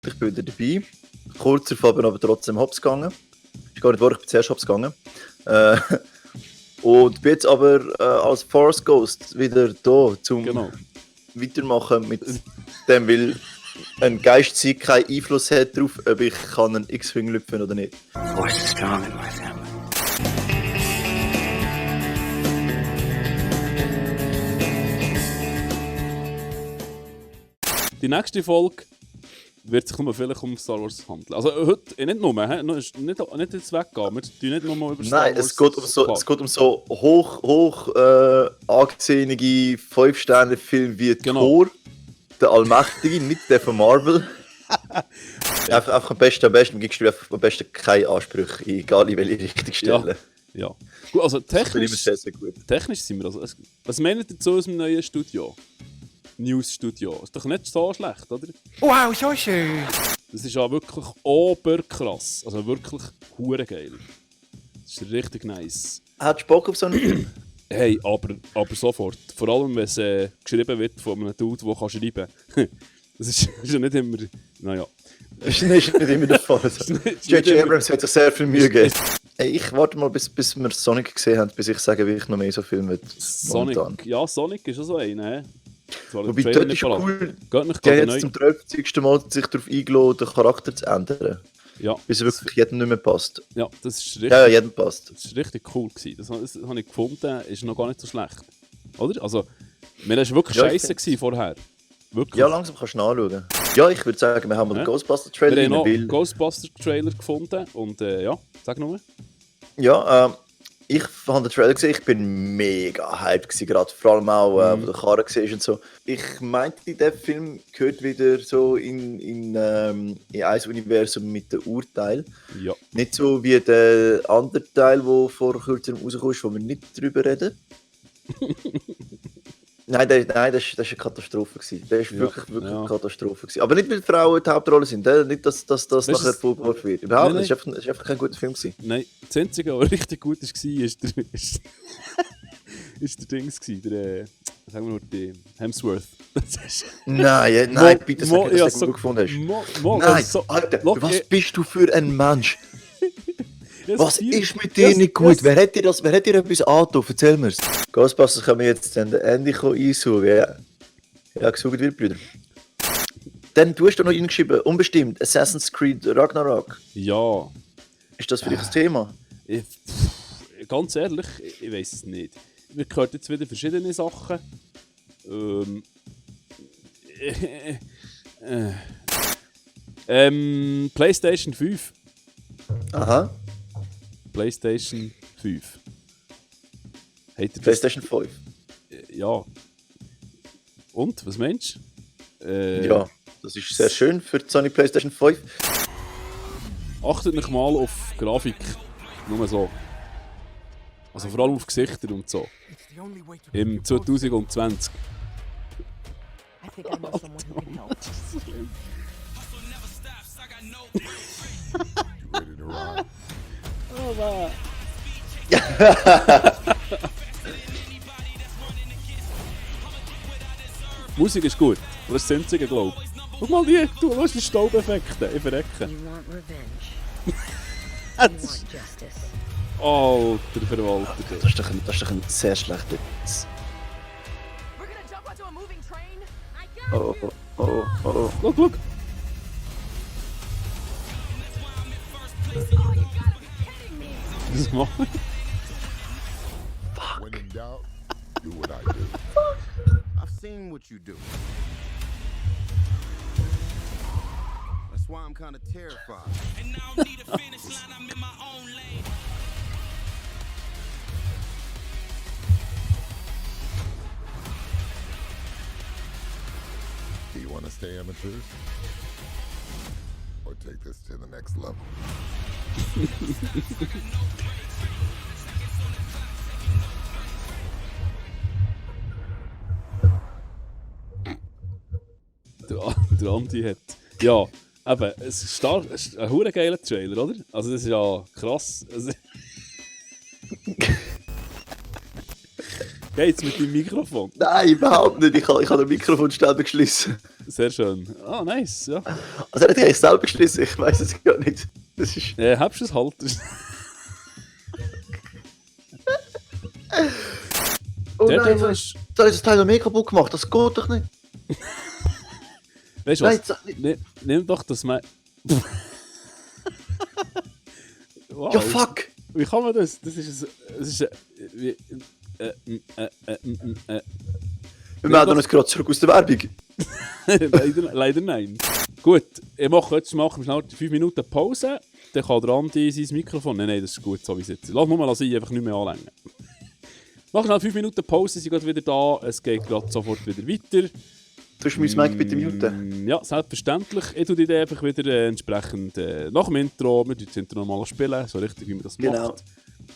ich bin wieder dabei. Kurz darauf bin aber trotzdem hops gegangen. Ist gar nicht wahr, ich bin zuerst hops gegangen. Und bin jetzt aber als Force Ghost wieder da, zum weitermachen mit dem, weil ein Geistzeit keinen Einfluss hat darauf, ob ich kann einen X-Wing lüpfen oder nicht. Force is strong in my family. Die nächste Folge wird sich nur vielleicht um Star Wars handeln. Also heute nicht nur, nicht jetzt weggehen, wir tun nicht nur über Star Wars. Nein, es geht um so hoch angesehene 5-Sterne-Filme wie Thor, der Allmächtige, nicht der von Marvel. einfach am besten gibst du einfach am besten keine Ansprüche, egal in welche Richtung stellen. Ja. Gut, also technisch sind wir also. Was meint ihr zu unserem neuen Studio? News-Studio. Ist doch nicht so schlecht, oder? Wow, so schön! Das ist ja wirklich oberkrass. Also wirklich hure geil. Das ist richtig nice. Hättest du Bock auf so einen Film? Hey, aber sofort. Vor allem, wenn es geschrieben wird von einem Dude, der schreiben kann. Das ist ja nicht immer... Naja. Das ist nicht immer der Fall. J.J. Abrams hat sich sehr viel Mühe gegeben. Hey, ich warte mal, bis wir Sonic gesehen haben, bis ich sage, wie ich noch mehr so Filme will. Sonic? Ja, Sonic ist auch so einer. Wobei, dort ist cool, der hat jetzt zum 30. Mal sich darauf eingeladen, den Charakter zu ändern. Ja. Bis er wirklich jedem nicht mehr passt. Ja, das ist richtig... Ja, jedem passt. Das ist richtig cool gewesen. Das habe ich gefunden, ist noch gar nicht so schlecht. Oder? Also, mir war wirklich scheiße vorher. Wirklich. Ja, langsam kannst du nachschauen. Ja, ich würde sagen, wir haben den Ghostbuster-Trailer. Wir haben noch einen Ghostbuster-Trailer gefunden und ja, sag nur. Ja, ich habe den Trailer gesehen, ich bin mega hyped gewesen, gerade vor allem auch, wo der Karre war und so. Ich meinte, der Film gehört wieder so in ein Universum mit dem Urteil. Ja. Nicht so wie der andere Teil, der vor kurzem rausgekommen ist, wo wir nicht drüber reden. Nein, das war eine Katastrophe. Das war wirklich eine Katastrophe. Aber nicht, weil Frauen die Hauptrolle sind. Nicht, dass das nachher vorgeworfen wird. Überhaupt nicht. Es war einfach kein guter Film. Nein, das Einzige, was richtig gut war, ist der Dings. Sagen wir nur die Hemsworth. Nein, bitte sag, dass du gut gefunden hast. Nein, Alter, was bist du für ein Mensch? Was ist mit dir nicht gut? Wer hat dir etwas angetan? Erzähl mir's. Ghostbusters können wir jetzt an der Ende einsuchen. Ja, gesucht wird, Brüder. Dann du hast da noch hingeschrieben, unbestimmt, Assassin's Creed Ragnarok. Ja. Ist das für dich ein Thema? Ganz ehrlich, ich weiß es nicht. Wir hören jetzt wieder verschiedene Sachen. PlayStation 5. Aha. PlayStation 5. PlayStation 5? Ja. Und, was meinst du? Ja, das ist sehr schön für die Sony PlayStation 5. Achtet nicht mal auf Grafik. Nur so. Also vor allem auf Gesichter und so. Im 2020. Oh, man. Musik ist gut, aber das ist das Einzige, glaube ich. Schau mal du hast die Staubeffekte, ich verrecke. Alter Verwalter. Das ist doch ein sehr schlechter Witz. Oh. Schau. Das macht man. When in doubt, do what I do. I've seen what you do. That's why I'm kind of terrified. And now I need a finish line, I'm in my own lane. Do you want to stay amateurs? Or take this to the next level? Der Andi hat... Ja, eben, es ist ein verdammt geiler Trailer, oder? Also das ist ja krass. Geht's mit deinem Mikrofon? Nein, überhaupt nicht. Ich habe den Mikrofonständer geschlossen. Sehr schön. Ah, nice, ja. Also er hat eigentlich selber geschlossen, ich weiß es gar nicht. Das ist... Habst du es halt? Oh nein, so ist das Teil noch mehr kaputt gemacht, das geht doch nicht. Weißt du was? Nimm doch das mal... Wow. Ja, fuck! Wie kann man das? Das ist Wir melden uns gerade zurück aus der Werbung. leider nein. Gut, jetzt machen wir schnell 5 Minuten Pause. Dann kann der Andi sein Mikrofon... Nein, das ist gut, so wie es jetzt ist. Lass nur mal sein, einfach nicht mehr anlängen. Mach schnell 5 Minuten Pause, sie sind gerade wieder da. Es geht gerade sofort wieder weiter. Tust du mein Mic bitte muten? Ja, selbstverständlich. Ich tue die einfach wieder entsprechend nach dem Intro. Wir das Intro nochmal spielen, so richtig wie man das macht.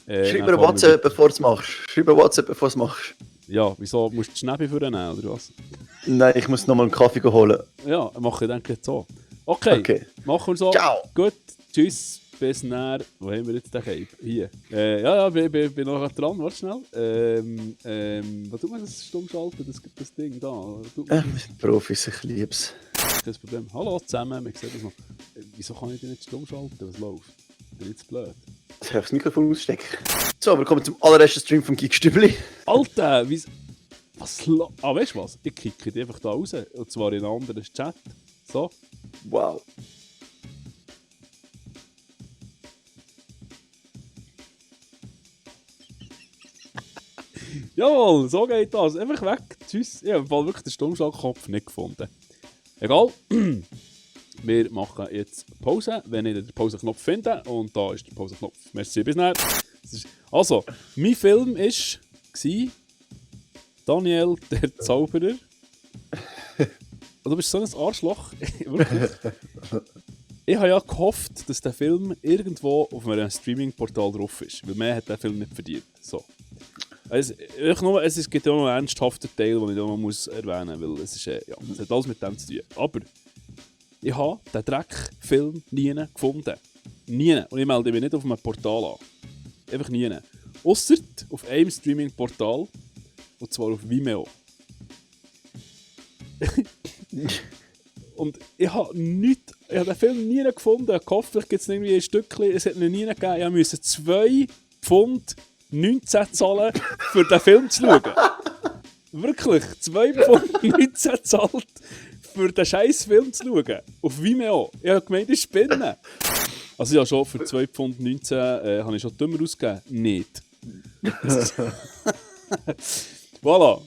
Schreib mir WhatsApp, bevor du es machst. Ja, wieso? Musst du die Schnäppe für ihn oder was? Nein, ich muss nochmal einen Kaffee holen. Ja, mache ich denke jetzt so. Okay, machen wir so. Ciao. Gut, tschüss, bis näher. Wo haben wir jetzt den Cape? Hier. Ich bin noch dran, warte schnell. Was tut man das Stummschalten? Das Ding da. Wir sind Profis, ich lieb's. Kein Problem. Hallo zusammen, wir sehen das noch. Wieso kann ich dich nicht stumm schalten? Was läuft? Ich bin jetzt blöd. Jetzt kann ich das Mikrofon ausstecken. So, willkommen zum allerersten Stream vom Geekstübli. Alter, weißt du was? Ich kicke dich einfach da raus. Und zwar in einen anderen Chat. So. Wow. Jawohl, so geht das. Einfach weg. Tschüss. Ich habe wirklich den Stummschaltkopf nicht gefunden. Egal. Wir machen jetzt Pause, wenn ich den Pauseknopf finde. Und da ist der Pauseknopf. Merci, bis dann. Also, mein Film war Daniel, der Zauberer. Du bist so ein Arschloch. Wirklich. Ich habe ja gehofft, dass der Film irgendwo auf einem Streaming-Portal drauf ist. Weil mehr hat der Film nicht verdient. So. Es gibt ja noch einen ernsthaften Teil, den ich noch muss erwähnen muss, weil es hat alles mit dem zu tun. Aber ich habe den Dreckfilm nie gefunden. Nie. Und ich melde mich nicht auf einem Portal an. Einfach nie. Ausser auf einem Streaming-Portal. Und zwar auf Vimeo. Und ich habe den Film nie gefunden. Ich hoffe, vielleicht gibt es irgendwie ein Stückchen. Es hat ihn nie gegeben. Ich musste 2 Pfund 19 zahlen, für den Film zu schauen. Wirklich, 2 Pfund 19 zahlt, für den scheiß Film zu schauen. Auf Vimeo. Ich habe gemeint, ich spinne. Also ja, schon für 2 Pfund 19 habe ich schon dümmer ausgegeben. Nicht. Voilà.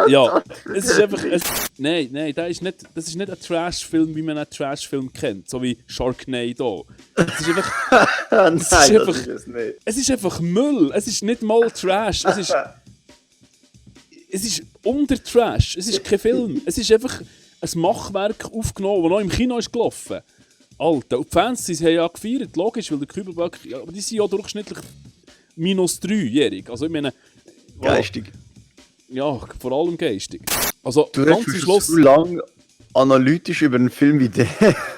Ja, es ist einfach... Nein, das ist nicht ein Trash-Film, wie man einen Trash-Film kennt. So wie Sharknado. Es ist einfach... Nein, das ist es nicht. Es ist einfach Müll. Es ist nicht mal Trash. Es ist unter Trash. Es ist kein Film. Es ist einfach ein Machwerk aufgenommen, das noch im Kino ist gelaufen. Alter, und die Fans haben ja gefeiert, logisch, weil der Kübelböck... Ja, aber die sind ja durchschnittlich -3-jährig. Also ich meine... Geistig. Ja, vor allem geistig. Also, du ganz am Schluss... so lange analytisch über einen Film wie den.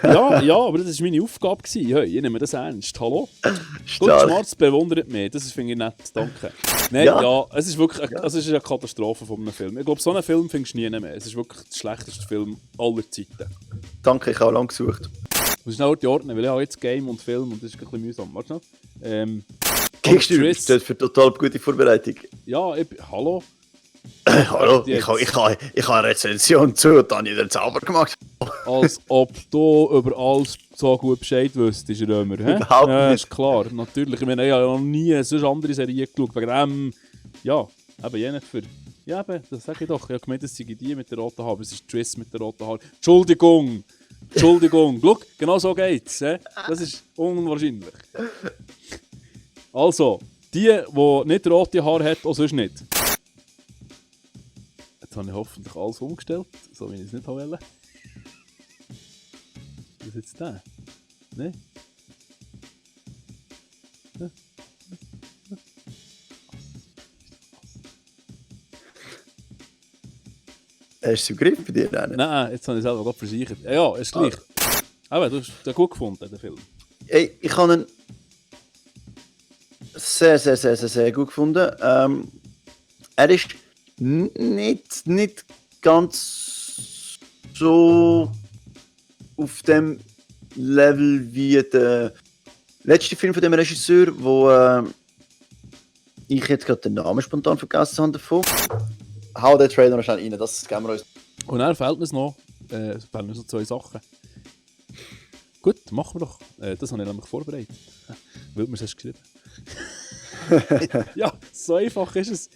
ja, aber das war meine Aufgabe. Hey, ich nehme das ernst. Hallo? Gut, Schwarz bewundert mich. Das finde ich nett. Danke. Nein, ja es ist wirklich es ist eine Katastrophe von einem Film. Ich glaube, so einen Film findest du nie mehr. Es ist wirklich der schlechteste Film aller Zeiten. Danke, ich habe auch lange gesucht. Ich muss schnell ordnen, weil ich habe jetzt Game und Film und das ist ein bisschen mühsam. Warte noch. Geekstübli steht für total gute Vorbereitung. Ja, hallo? Hallo, ich habe eine Rezension zu Daniel der Zauber gemacht. Als ob du über alles so gut Bescheid wüsstest, Römer. Überhaupt nicht. Ja, ist klar, natürlich. Ich meine, ich habe noch nie sonst andere Serien geschaut. Wegen dem, ja, eben Jennifer. Ja, eben, das sage ich doch. Ich habe gemeint, das sei die mit der roten Haare, es ist Triss mit der roten Haare. Entschuldigung. Schau, genau so geht's. Das ist unwahrscheinlich. Also, die nicht rote Haare hat, auch sonst nicht. Jetzt habe ich hoffentlich alles umgestellt, so wie ich es nicht wollte. Was ist jetzt der? Nein? Hast du es im Griff bei dir? Nein, jetzt habe ich es selber gerade versichert. Ja, ist gleich. Aber du hast den gut gefunden, den Film. Hey, ich habe einen... sehr, sehr, sehr, sehr, sehr gut gefunden. Er ist nicht ganz so auf dem Level wie der letzte Film von dem Regisseur, wo ich jetzt gerade den Namen spontan vergessen habe davon. Hau den Trailer noch schnell rein, das geben wir uns. Und dann fehlt uns noch, fehlen uns noch 2 Sachen. Gut, machen wir doch. Das habe ich nämlich vorbereitet. Weil wir es geschrieben. Ja, so einfach ist es.